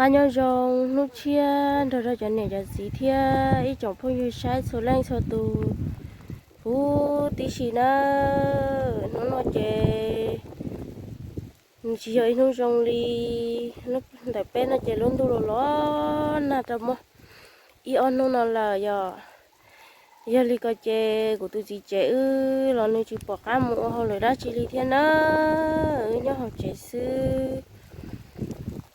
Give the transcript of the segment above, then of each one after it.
Nyob zoo hnub tshiab nrog rau cov niam cov txiv thiab ib tsoom phooj ywg saib txhua leej txhua tus huv tib si nawb. Hnub no ces nws tsis yog ib hnub zoo li, ntawm peb no ces lub ntuj los los nag rau muaj ib ob hnub no lawm yom. Yog li ko ces kuv tus txiv tsev wb los nws tsis pom qab mus ua hauj lwm dab tsi li thiab na, wb nyob hauv tsev xwb.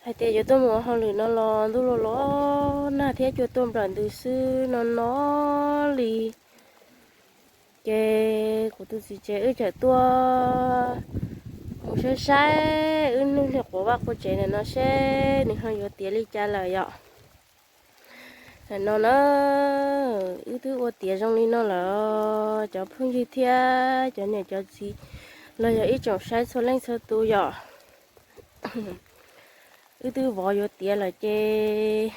Hais tias yuav tuaj mus ua hauj lwm no los ntuj los los nag thiab cua tuaj nplawm ntws xwb no no li. Ces kuv tus txiv tsev wb txawm tuaj mus saib saib wb niag quav vaj quav tsev ntawm no seb nws ho yuav tiav li cas lawm yom. Ntawm no na, wb twb ua tiav zoo li no lawm, cov phooj ywg thiab cov niam cov txiv los yog ib tsoom saib txhua leej txhua tus yom. Wb twb vov yuav tiav lawm ces,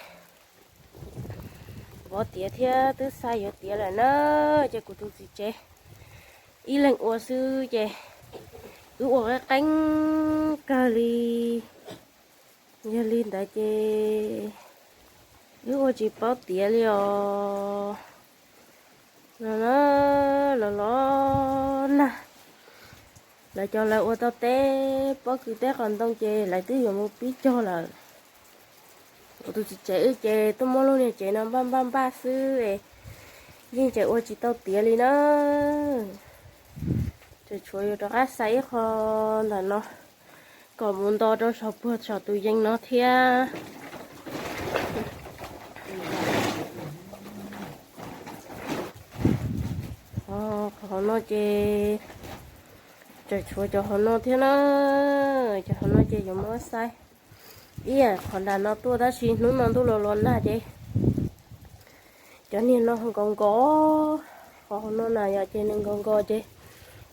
vov tiav thiab twb xa yuav tiav lawm na, ces kuv tus txiv tsev ib leeg ua xwb ces wb ua qeeb qeeb kawg li. Yog li ntawd ces wb ua tsis paub tiav li os. No na, los los nag, lawv cov lawv ua tau teb pob kws teb qos ntoo ces lawv twb yuav mus pib cog lawm. Kuv tus txiv tsev wb ces tuaj muab lub niag tsev no npaj npaj npaj xwb es yeej tseem ua tsis tau tiav li na. Tseem tshuav yuav rov qab xa ib qho ntawm no kom mus nto rau saum puag saum tus yees no thiab. Qhov hauv no ces tseem tshuav cov hauv no thiab na, cov hauv no ces yuav muab xa ib yam qhov nram no tuaj tab sis hnub no ntuj los los nag ces cov niag no nkaus nkaus, qhov hauv no na yom ces nws nkaus nkaus ces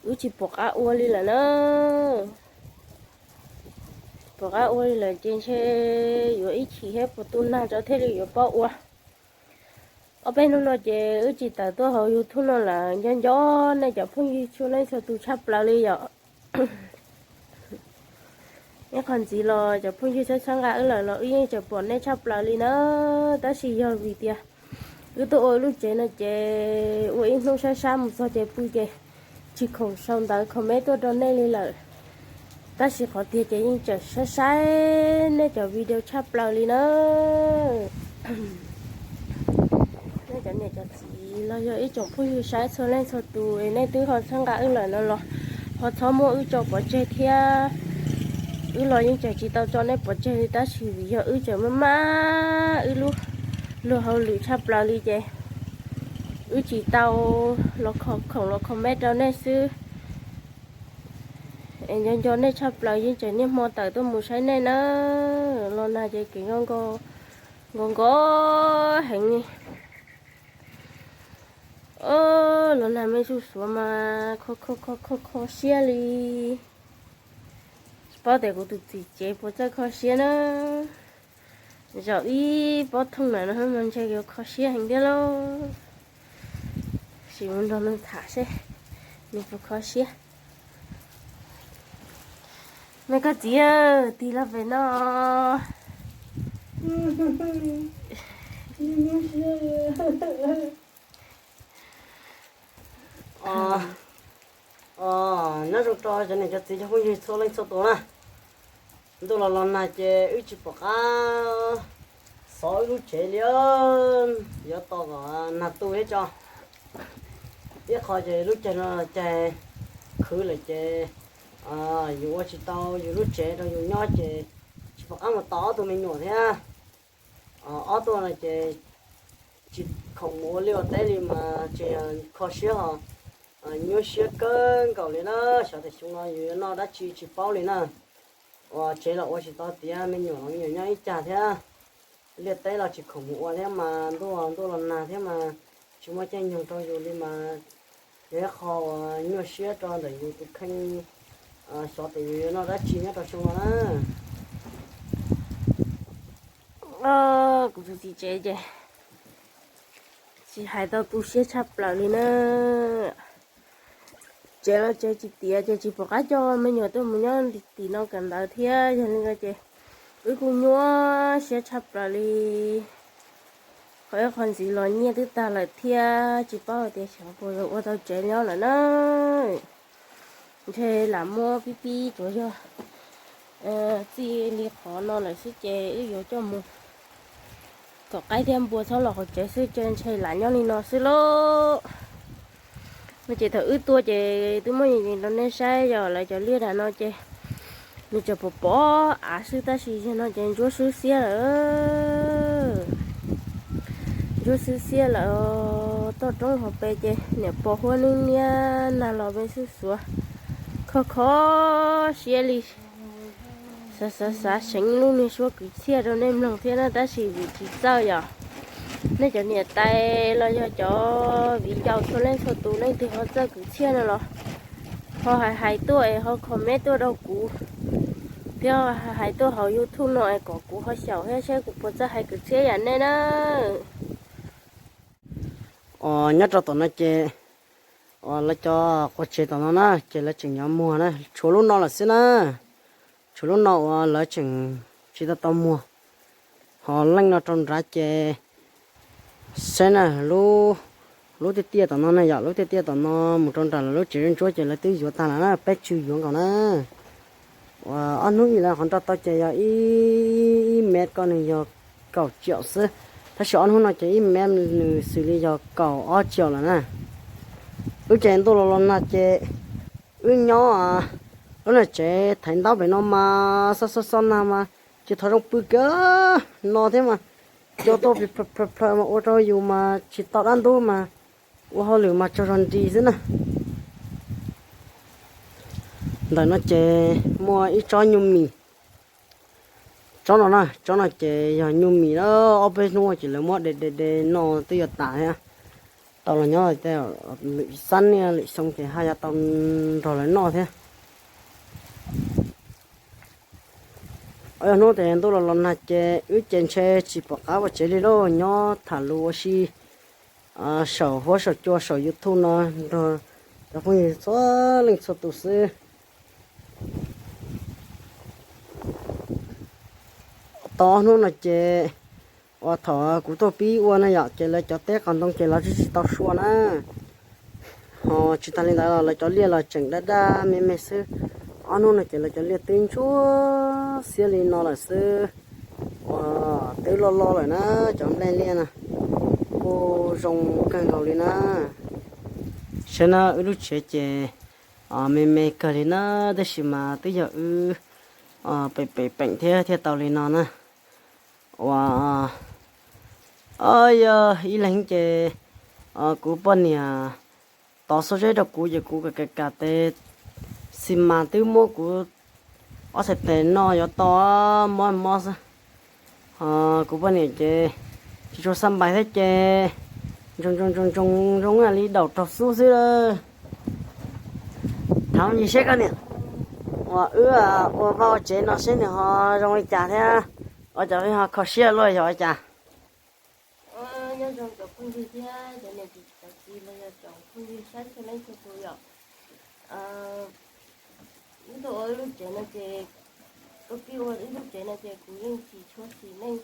wb tsis pom qab ua li lawm na. Pom qab ua li lawm ces ntshe yuav ib chim thiab puas tu nag rau thiaj li yuav paub ua. Ob peb hnub no ces wb tsis tawm tuaj hauv YouTube no lawm, nco nco nej cov phooj ywg txhua leej txhua tus tshaj plaws li yom. Ib qho ntxiv los cov phooj ywg txhawb txhawb nqa wb lawm los wb yeej tseem pom nej tshaj plaws li na. Tab sis yog vim tias wb tuaj ua lub tsev no ces ua ib hnub sab sab mus txog ces pw ces tsis khoom sau ntawv comment tuaj rau nej li lawm. Tab sis qhov tiag ces yeej tseem saib saib nej cov video tshaj plaws li na. Nej cov niam cov txiv los yog ib tsoom phooj ywg saib txhua leej txhua tus es nej twb ho txhawb nqa wb lawm no los ho txhob muab wb tso pov tseg thiab. Wb los yeej tseem tsis tau tso nej pov tseg li tab sis vim yog wb tseem maj maj wb lub luag hauj lwm tshaj plaws li ces wb tsis tau los khoom los comment rau nej xwb. Es nco nco nej tshaj plaws yeej tseem niaj hmo tawm tuaj mus saib nej na. Los nag ces kev nkaus nkaus heev li. Los nag me ntsis suav mas kho kho kho kho siab li. Tsis paub tias kuv tus txiv tsev puas txawj kho siab na. Zaum ib pob thooj ntawm no mas ntshe yuav kho siab heev thiab lauj. Sim mus nrog nws tham seb nws puas kho siab. Me koj txiv, tig los pem no. Nyob zoo rau cov niam cov txiv cov phooj ywg txhua leej txhua tus na. Ntuj los los nag ces wb tsis pom qab xov wb lub tsev li, yuav tos kom nag tu thiab tso. Ib qho ces lub caij no caij khwv lawm ces yus ua tsis tau yus lub tsev rau yus nyob ces tsis pom qab mus tos ob tug me nyuam thiab. Ob tug no ces tsis khoom mus ua liaj ua teb li mas tseem kho siab ho nyuaj siab kawg nkaus li na. Xyov tias xyoo no yus yuav noj dab tsi tsis paub li na. Ua tsev los ua tsis tau tiav, me nyuam los me nyuam nyob ib cag thiab. Liaj teb los tsis khoom mus ua thiab mas ntuj ntuj los nag thiab mas tsis muaj caij nyoog rau yus li mas yog ib qho uas nyuaj siab rau ntawm yus tus kheej. Xyov tias yus yuav noj dab tsi nyob rau xyoo no na. Kuv tus txiv tsev ces tsis hais tau tu siab tshaj plaws li na. Tsev los tsev tsis tiav ces tsis pom qab coj me nyuam tuaj mus nyob tim no kawm ntawv thiab. Yog li no ces Wb kuj nyuaj siab tshaj plaws li, qhov ib qho ntxiv los nyiaj twb tag lawm thiab tsis paub hais tias xyov puas yuav ua tau tsev nyob lawm na. Ntshe lam muab pib pib tsuas yog txij li qhov no lawm xwb ces wb yuav coj mus kom qaib thiab npua txhob los hauv tsev xwb ces ntshe lam nyob li no xwb lauj. No ces thaum wb tuaj ces twb muab yees yees rau nej saib yog lawv cov liaj nram no ces nws tseem pom pom av xwb tab sis yog no ces ntsuab swb xiab lawm. Ntsuab swb xiab lawm, toj roob hauv pes ces niam pos huab nub niab nag los peb xwb xuav kho kho siab li. Xav xav xav seev lub niag suab kwv txhiaj rau nej mloog thiab na tab sis vim tsis txawj yom. Nej cov niam tais los yog cov viv ncaus txhua leej txhua tus leej twg ho txawj kwv txhiaj no los ho hais hais tuaj es ho comment tuaj rau kuv thiab hais tuaj hauv YouTube no es kom kuv ho xyaum thiab seb kuv puas txawj hais kwv txhiaj yam nej na. Os, nyob rau tom no ces, os, lawv cov qua tsev tom no na ces lawv tseem yuav muag na, tshuav lub no lawm xwb na. Tshuav lub no uas lawv tseem tsis tau tau muag. Ho leej no rau nrad ces saib na, lub, lub tiaj tiaj tom no na yom, lub tiaj tiaj tom no mus rau nram lawv lub tsev ntsuab ces lawv twb yuav tag lawm na, peb tswv yuav nkaus na. Uas ob hnub ib lawv qhov nroj tau ces yog ib, ib mev ko nws yog kaum tsiaum xwb, tab sis ob hnub no ces ib mev nws xws li yog kaum ob tsiaum lawm na. Wb ces ntuj los los nag ces wb nyob lub niag tsev thaiv ntaub pem no mas xob xob xob nag mas tsis tau zoo pw kiag no thiab mas cua tuaj plhaws plhaws mas ua rau yus mas tsis tau dab ntub mas ua hauj lwm mas tsaug zog nti xwb na. Ntawm no ces muaj ib tsob nyuj mis. Tsob no na, tsob no ces yog nyuj mis na, ob peb hnub ces lawv muab de de de no twb yuav tas thiab. Tau los nyob tej lwm xab niaj lwm xyoo ces haj yam tau nrog lawv noj thiab. Ob hnub ces ntuj los los nag ces wb ces ntshe tsis pom qab ua tsev li lauj, nyob tham lus ua si, saum huab saum cua saum YouTube no nrog cov phooj ywg txhua leej txhua tus xwb. Tau ob hnub no ces uas thaum kuv tuaj pib ua na yom ces lawv cov teb qos ntoo ces lawv tsis tau sua na. Ho tsis tas li ntawd los lawv cov liaj los tseem daj daj me me xwb. Ob hnub no ces lawv cov liaj twb ntsuab xiab li no lawm xwb. Uas twb loj loj lawm na, cov nplej liaj na kuj zoo kawg nkaus li na. Saib na, wb lub tsev ces me me kawg li na, tab sis mas twb yog wb pem pem peem thiab thiaj tau li no na. Uas yog ib leeg ces kuv poj niam tov xub zeb rau kuv ces kuv kam kam tes xi mas twb muab kuv ob txhais tes no yuav to mob mob xwb. Kuv poj niam ces tsis tshua xab npais thiab ces ntsoog ntsoog ntsoog ntsoog zoo li daum raug xub xwb lawm. Thov ncig seb koj niam, uas wb ua vaj ua tsev no seb nws ho zoo li cas thiab, ua cas peb ho kho siab luaj yog ua cas? Nyob zoo cov phooj ywg thiab cov niam cov txiv los yog cov phooj ywg saib txhua leej txhua tus yom. Wb tuaj ua wb lub tsev no ces, tuaj pib ua wb lub tsev no ces kuv yeej tsis tshua xis neej.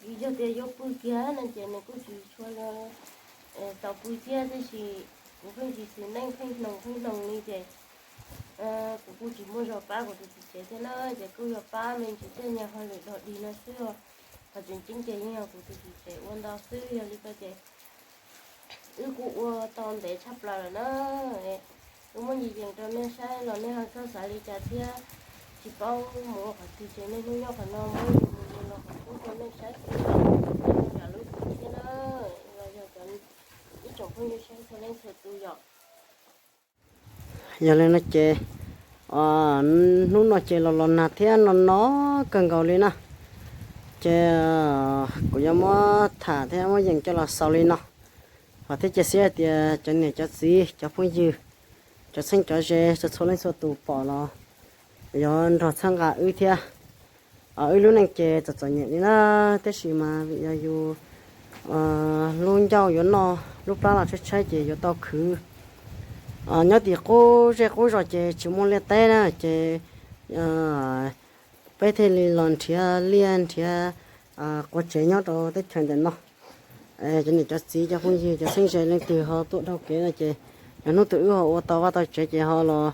Vim yog tias yuav pw kiag no ces nws kuj tsis tshua tau pw thiab, tab sis kuv pheej tsis xis neej, pheej hnoos pheej hnoos li ces kuv kuj tsis muaj zog pab kuv tus txiv tsev thiab na, ces kuj yog pab me ntsis tej nyuag hauj lwm dog dig no xwb os. Qhov tseem ceeb ces yeej yog kuv tus txiv tsev ua ntau xwb, yog li ko ces wb kuj ua tau ntev tshaj plaws lawm na. Wb muab ncig yees rau nej saib los nej ho txhob xav li cas thiab, tsis paub mus ua qhov twg ces nej hnub nyob qhov no muab mus los qhov pub rau nej saib xwb, nej ho zam lub txim thiab na, los yog cov ib tsoom phooj ywg saib txhua leej txhua tus yom. Yog li no ces hnub no ces los los nag thiab no no kawg nkaus li na, ces kuv yuav muab tham thiab muab yees coj los xaus li no. Ho thiab cia siab hais tias cov niam cov txiv cov phooj ywg, cov txheeb cov ze txhua txhua leej txhua tus pom los yuav nrog txhawb nqa wb thiab. Wb lub neej ces txom txom nyem li na, tab sis mas vim yog yus lub ncauj yuav noj, lub plab los tshaib tshaib ces yuav tau khwv. Nyob tim qub zej qub zos ces tsis muaj liaj teb na ces Peb thiaj li los nrhiav liaj nrhiav quav tsev nyob rau teb chaws ntawm no. Cov niam cov txiv cov phooj ywg cov txheeb ze leej twg ho tuaj dhau kev no ces, cov hnub twg wb ho ua tau vaj tau tsev ces ho los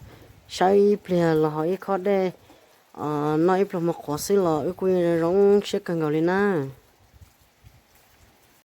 saib ib pliag los ho ib khob dej, noj ib pluag mov qhuav xwb los wb kuj yeej zoo siab kawg nkaus li na.